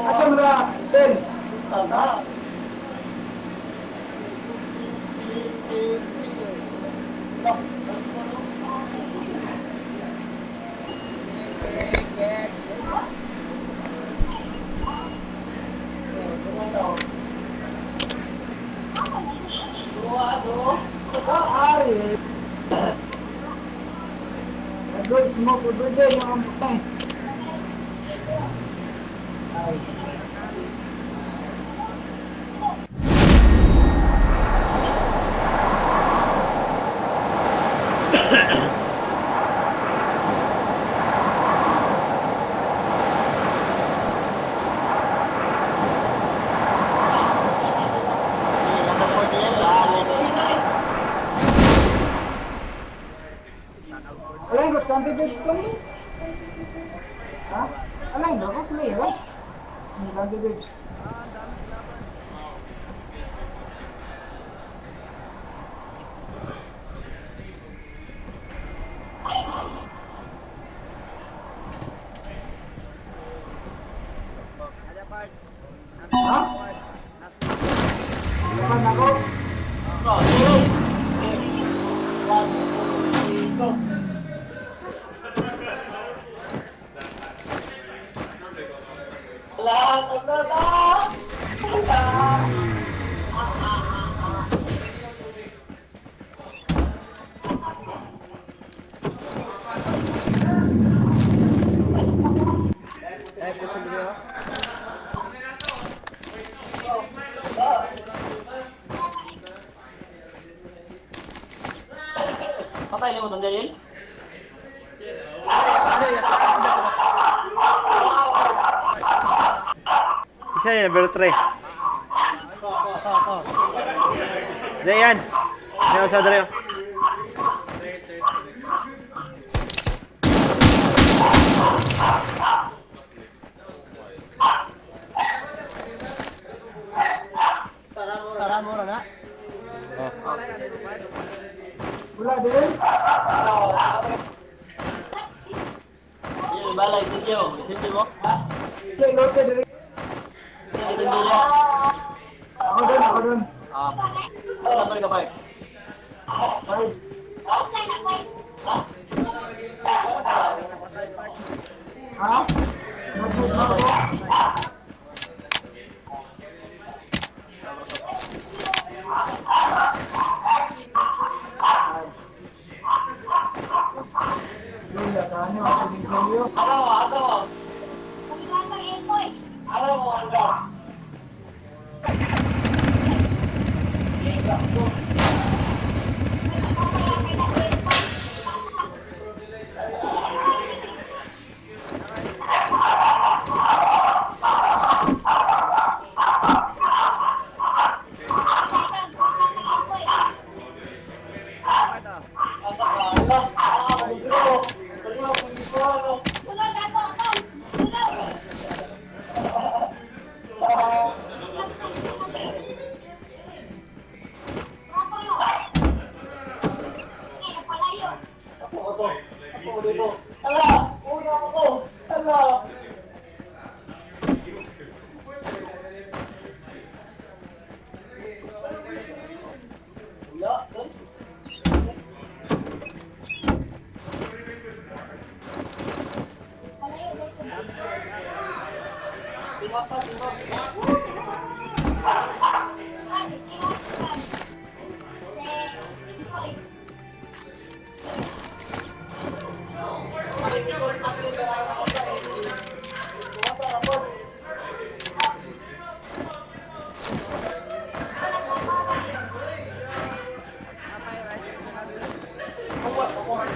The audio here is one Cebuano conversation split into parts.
Asa mo na, Ben? Ari. Nag-go smoke every day yung mga. Ay. Alay, ko kanti babes ko ni. Ha? Alay, no ko sila eh. Kanti babes. Ha? Naman ako. Patay mo itong Daniel? Isa yun, number 3. Diyan yan. Diyan sa Dario. Sara mo na. Wala din. Yan, balay, sige mo. Sige mo. Okay, lote diri. Sige, sige. Ako dun, ako dun. Ah. Ano number ka, Park? Five. Ha? Nag-move na ako. Ay. Lula, kaano, ako din sa'yo. Ano mo, ano mo? Ano mo, ano? Asa ka? Wala. Ah, bro. Wala, bro. Ako to. Ako dito. Ala! Una ako. Ala! Wala. Tingnan pa, tingnan.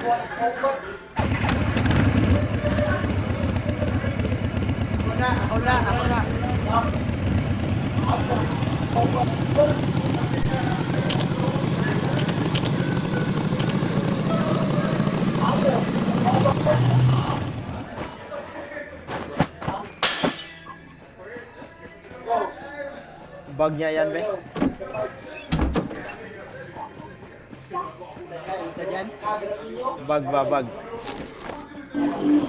Ako na, ako na, ako na. Bag niya yan, be. Ito dyan. Bag ba, bag.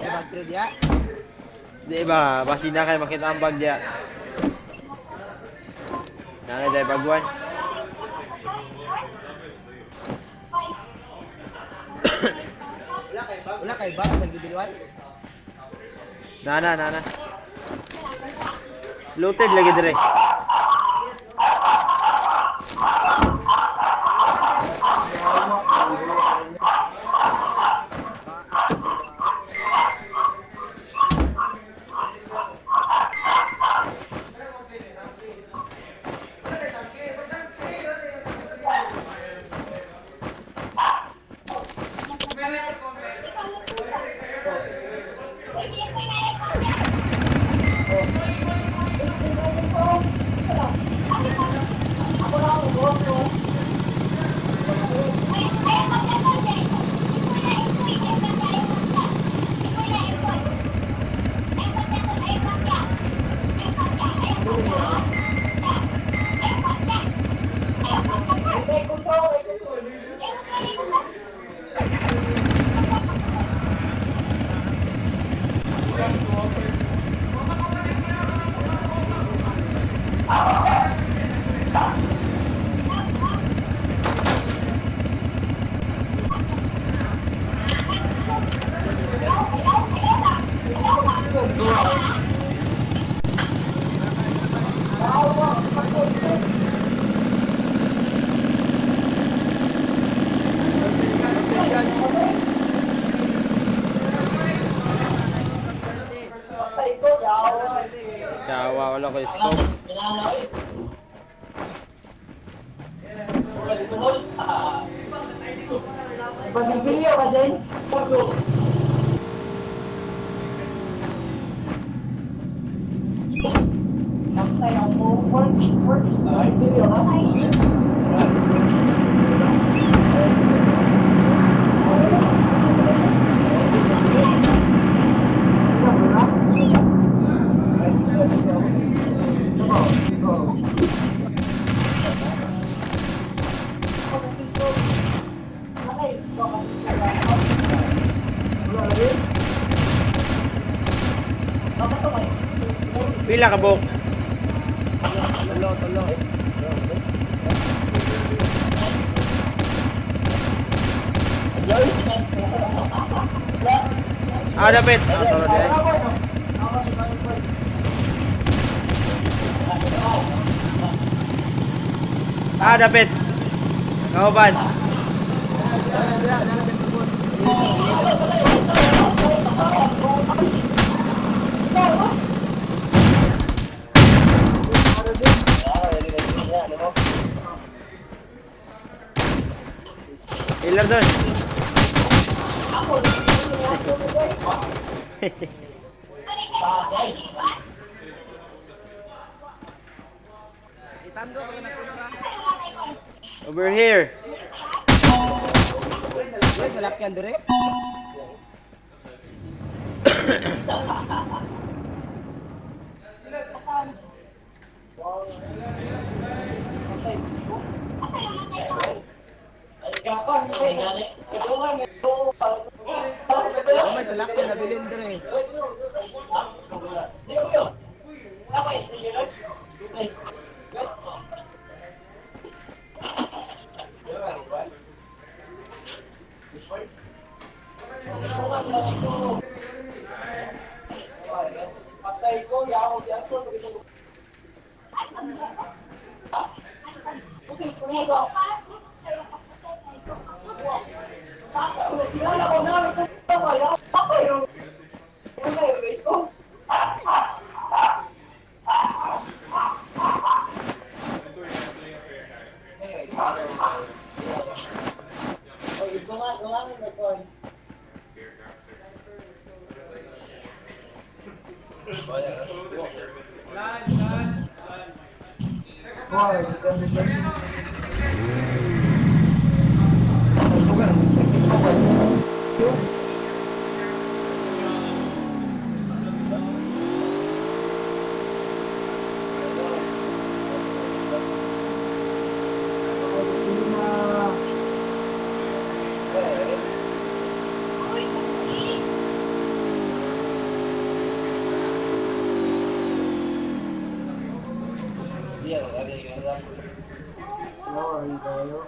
Bag trade ya. Di ba, basi na kayo makita ang bag niya. Nanay tayo bagwan. Wala kay bag sa gibilwan. Nana, nana. Looted lagi dire. Tawa wala ko scope. Pagigilyo ka dyan. Pila ka buk? Tulo, tulo. Ah, dapat. Ah, tolo dire. Ah, dapat. Kauban. Dara, dara, dara sa tubos. Ilar doon. Itanggo pag napunta. Over here. Wait, salakyan dire. Oh, may salakyan na bilin dire. Hoy, 2020. No, tayo.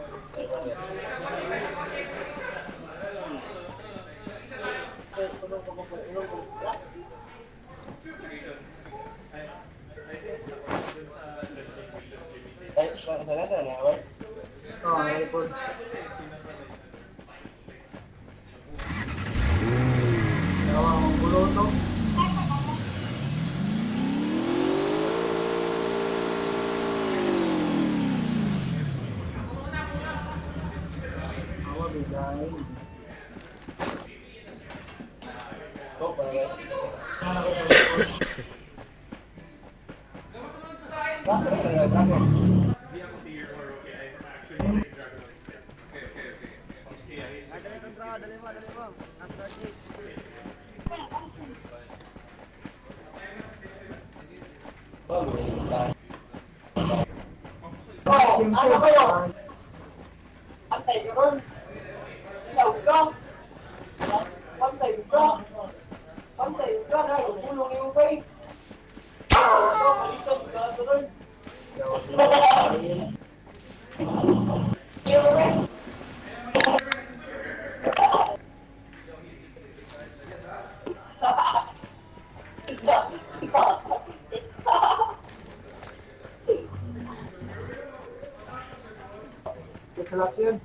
Oh, iPod. Yawa, ang gulo to. Awa, bigay. Dali mo, dali mo. After this. Oh, ano kayo? Antay ka ron. Ilaw ka. Pantay ka. Pantay ka. Ay, pulong yung bay. Oh, balikan ka ron. Kasalat yan.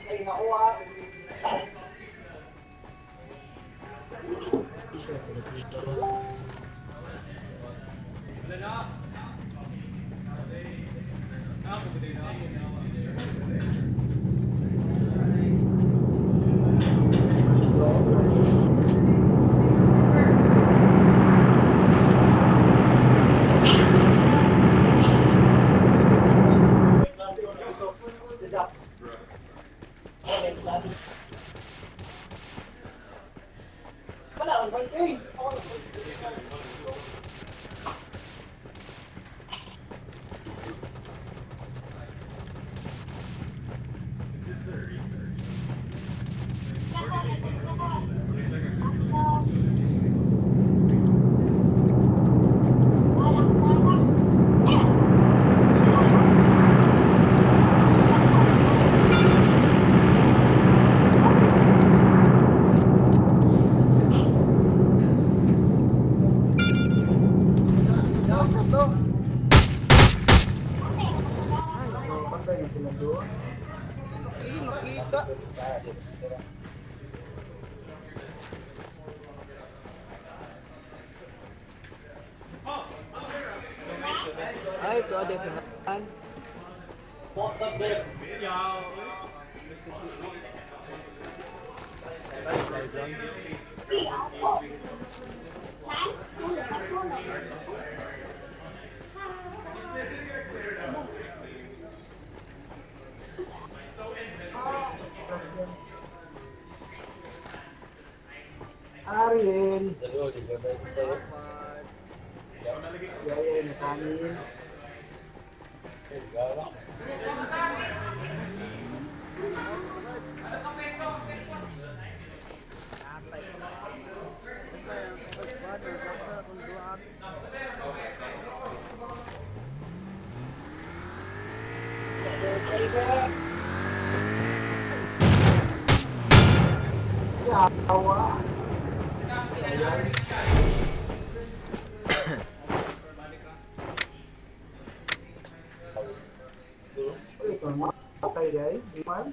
Ay, nakuha. Wala akong bantay. Nasa to. Oh, pantay na sila doon. Hindi makita. Ay, ito ada sa naan. Ariel. Yaya, nakanin. Yawa. Uy, ito, matay dahil. Di man.